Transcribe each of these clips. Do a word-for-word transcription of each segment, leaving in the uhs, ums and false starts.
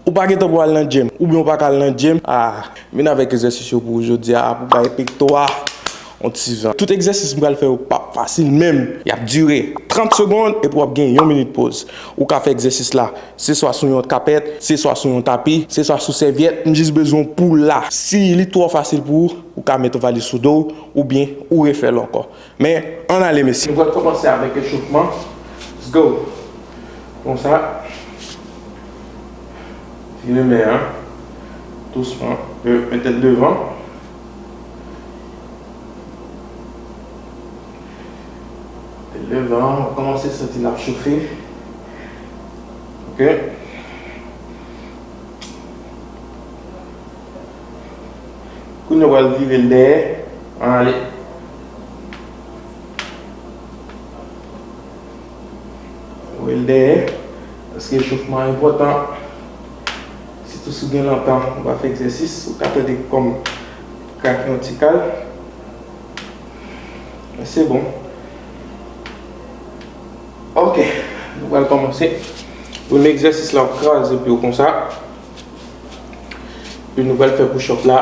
Ou pa gentan pou al nan gym, oubyen ou pa ka al nan gym, ah, vin avèk egzèsis yo pou ou jodi a, pou bay pekto a yon ti jan. Tout egzèsis m pral fè yo p ap fasil, men y ap dire trant segonn, epi w ap gen yon minit poz. Ou ka fè egzèsis la, se swa sou yon kapèt, se swa sou yon tapi, se swa sou sèvyèt, m jis bezwen w pou w la. Si li twò fasil pou ou, ou ka met yon valiz sou do w, oubyen ou refè l ankò. Men, ann ale, mesye. Nou pral kòmanse avèk echofman. Let's go. Konsa. Vire men an. Dousman. Mete l devan. Mete l devan. Ou kòmanse santi l ap chofe. Ok. Kounye a w al vire l dèyè. Ann ale. Vire l dèyè. Paske echofman enpòtan. Sitou si w gen lontan ou pa fè egzèsis, ou ka tande kò m krake yon ti kal. Men se bon. Ok, nou pral kòmanse. Premye egzèsis la, w ap kraze pye w konsa. Epi nou pral fè push up la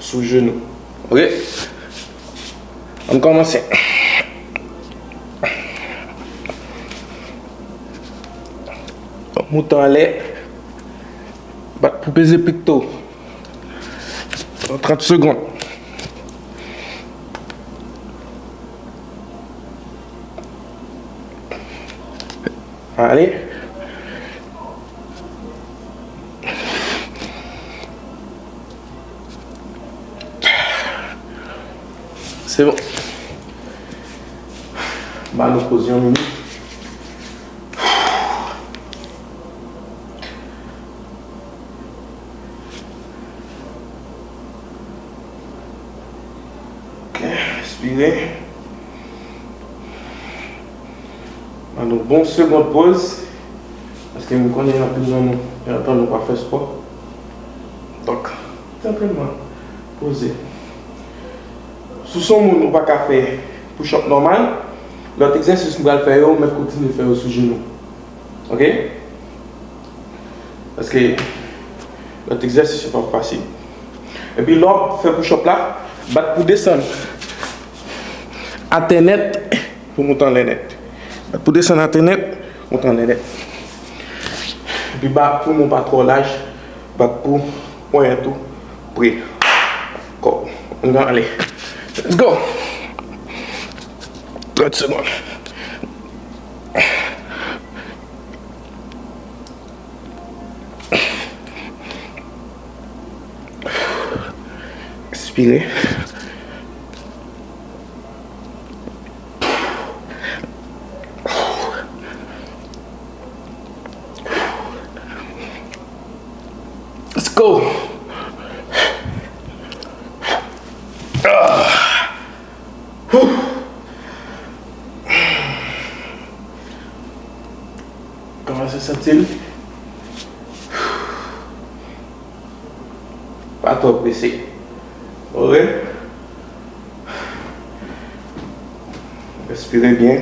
sou jenou. Ok? Ann kòmanse. Moute anlè. Bat pou peze pekto. Trant segonn. Ale. Se bon. Ba nou poz yon minit. Ok, respire. Ban nou bon segond poz. Paske m konnen anpil nan nou, gen lontan nou pa fè spò. Donk, senpleman, poze. Si w se yon moun ou pa ka fè push up nòmal, lòt egzèsis m pral fè yo, ou mèt kontinye fè yo sou jenou. Ok? Paske lòt egzèsis yo p ap fasil. Epi lè w ap fè push up la, bat pou desann atè nèt, pou moute anlè nèt. Bat pou desann atè nèt, moute anlè nèt. Epi bat pou men w pa twò laj, bat pou ponyèt ou pre kò w. Ann ale. Let's go! Trant segonn. Ekspire. Let's go. Ah. Kòmanse santi l. Pa twò prese. Ok? Respire byen.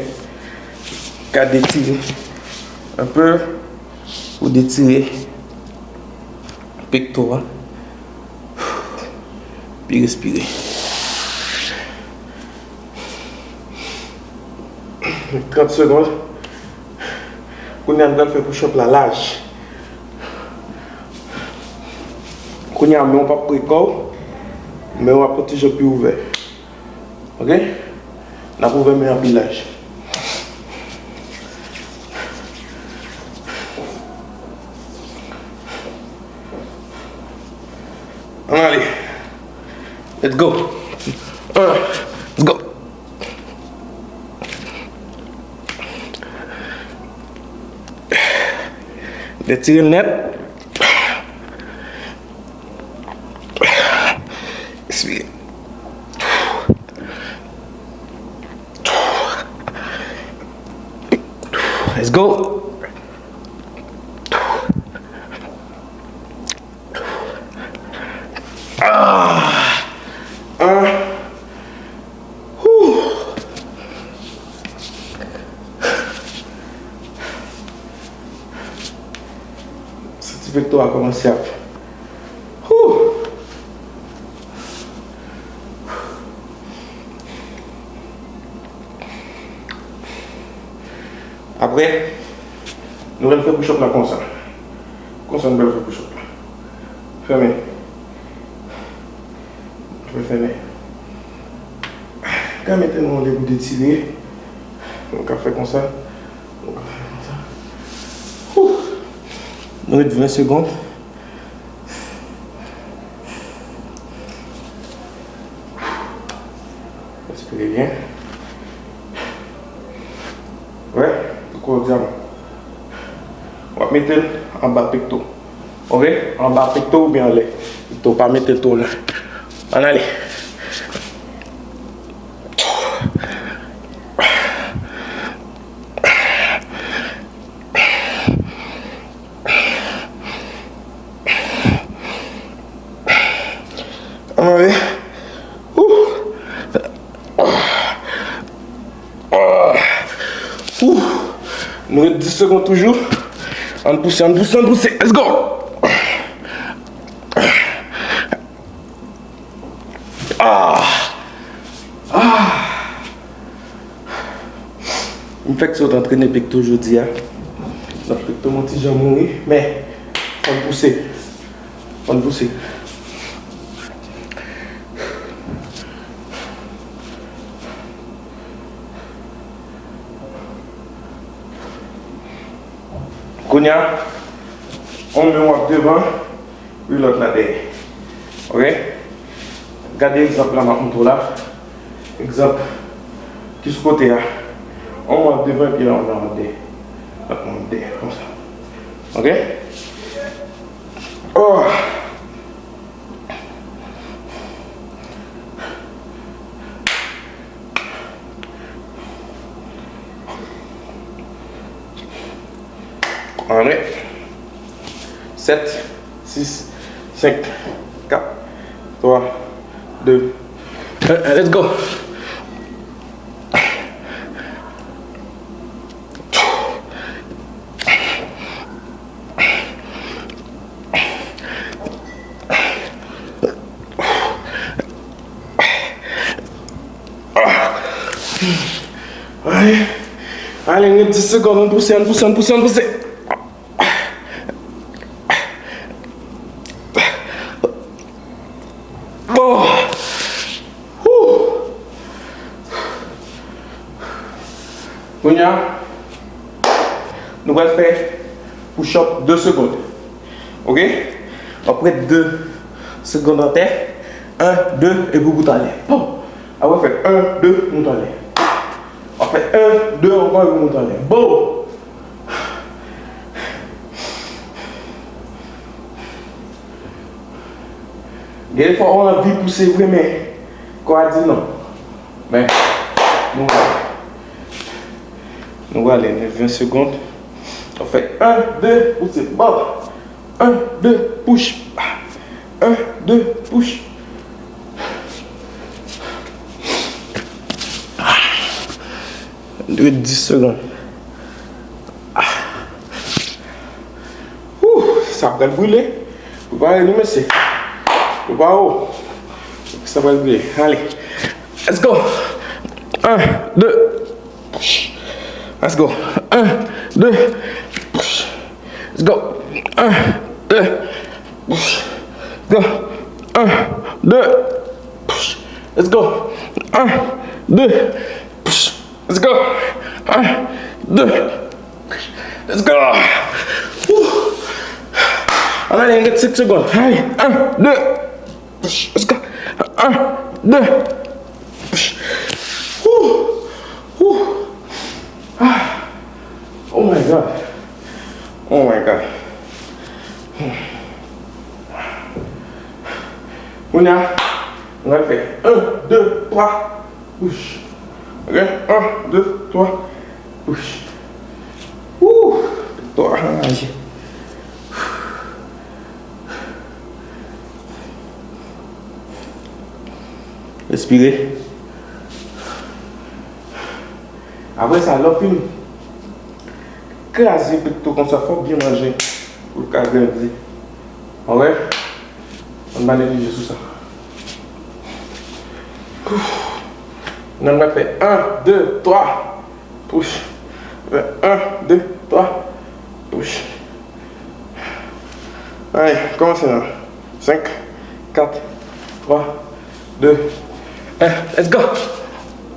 Ka detire enpe pou detire pekto a. Epi respire. Trant segonn. Kounye a, nou pral fè push up la laj. Kounye a, men w p ap pre kò w, men w ap yon ti jan pi ouvè. Ok? N ap ouvè men an pi laj. Ann ale. Let's go. Let's go. Detire l nèt. Respire. Let's go. Ah! Ah! Whew! Se Pekto a kòmanse ap. Hoo! Apre, nou pral fè push-up la konsa. Konsa nou pral fè push-up la. Fèmen. Fè, fèmen. Ka mete nou anlè pou detire. Nou ka fè konsa. Nou ka fè konsa. Hoo! Nou ret ven segonn. Respire byen. Wè, tou kò w dyaman. W ap mete l anba pekto. Oke? Anba pekto oubyen anlè pekto. Pa mete l twò lwen. Ann ale. Ann ale. Woo! Woo! Nou ret dis segonn toujou. Ann pouse, ann pouse, ann pouse. Let's go! Ah! Ah! M fèk sot antrene pekto jodi a. Donk pekto m yon ti jan mouri, men fò n pouse. Fò n pouse. Kounye a, yon men w ap devan, wi, lòt la dèyè. Oke? Gade egzanp la m ap montre w la. Egzanp ki sou kote a. Yon men w ap devan epi yon men w ap dèyè. Yon men w ap dèyè, konsa. Oke? Oh! Alright. Sèt, sis, senk, kat, twa, de. Eh, eh, let's go. Ale, ale, gen dis segonn, ann pouse, ann pouse, ann pouse, ann pouse. Bon. Woo. Kounye a, nou pral fè push-up de segonn. Oke? W ap ret de segonn atè. En, de, epi w moute anlè. Bon. Apre fè en, de, moute anlè. W ap fè en, de ankò, epi w moute anlè. Bon. Gen fwa w anvi pouse vre, men kò a di non. Men, nou prale. Nou prale, ven segonn. W ap fè en, de, pouse. Bon. En, de, push. En, de, push. Ret dis segonn. Woo, sa pral brile. Prepare nou, mesye. Prepare w. Sa pral brile. Ale. Let's go. En, de. Let's go. En, de. Let's go. En, de. Let's go. En, de. Let's go. En, de. Let's go. En, de. Let's go. Woo. Ann ale, rete senk segonn. Ale, en, de. Let's go. En, de. Woo. Woo. Ah. Oh my God. Oh my God. Kounye a, nou pral fè en, de, twa. Push. Ok? En, de, twa. Push. Woo! Twa. Respire. Apre sa, lè w fin kraze pekto konsa, fò w byen manje pou l ka grandi. Alright. Ann ba neglije sou sa. Ouf. N ap fè en, de, twa. Push. Fè en, de, twa. Push. Alright, kòmanse la. Senk, kat, twa, de, en. Let's go.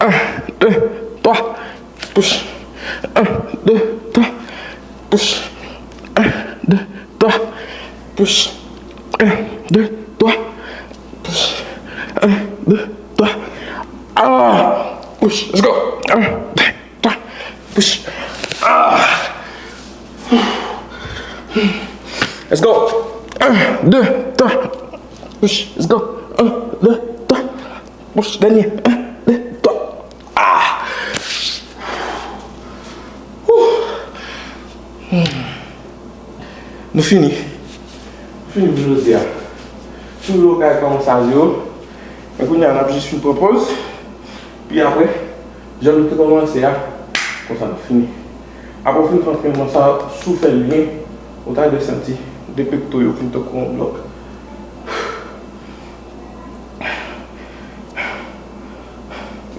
En, de, twa. Push. En, de, twa. Push. En, de, twa. Push. En, de, twa. Push. En, de, twa. Ah! Push. Let's go. En, de, twa. Push. Ah! Let's go. En, de, twa. Push. Let's go. En, de, twa. Push. Dènye. En, de, twa. Ah! Whew. Nou fini. Nou fini pou jodi a. Toujou kay kòmanse a zewo. Men kounye a, n ap jis fin pran pòz. Pi apre, jan nou te kòmanse a, konsa nou fini. Apre w fin fè antrenman sa, si w fè l byen, ou ta dwe santi de pekto yo fin tankou yon blòk.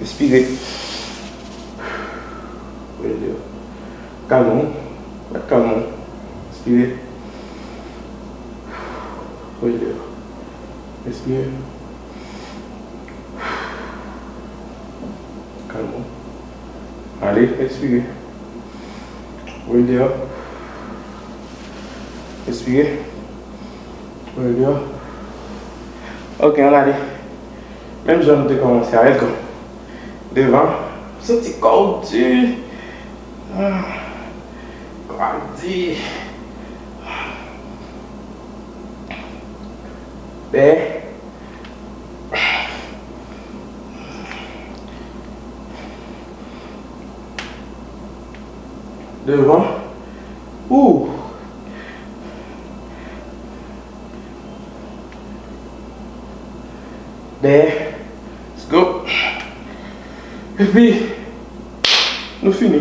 Respire. Voye deyò. Kalme w. Mèt kalme w. Respire. Voye deyò. Respire. Kalme w. Ale, respire. Voye deyò. Respire. Voye deyò. Ok, ann ale. Menm jan nou te kòmanse a, let's go. Devan. Santi kò w di. Ah. Kò w di. Dèyè. Devan. Ou. Dèyè. Let's go. Epi, nou fini.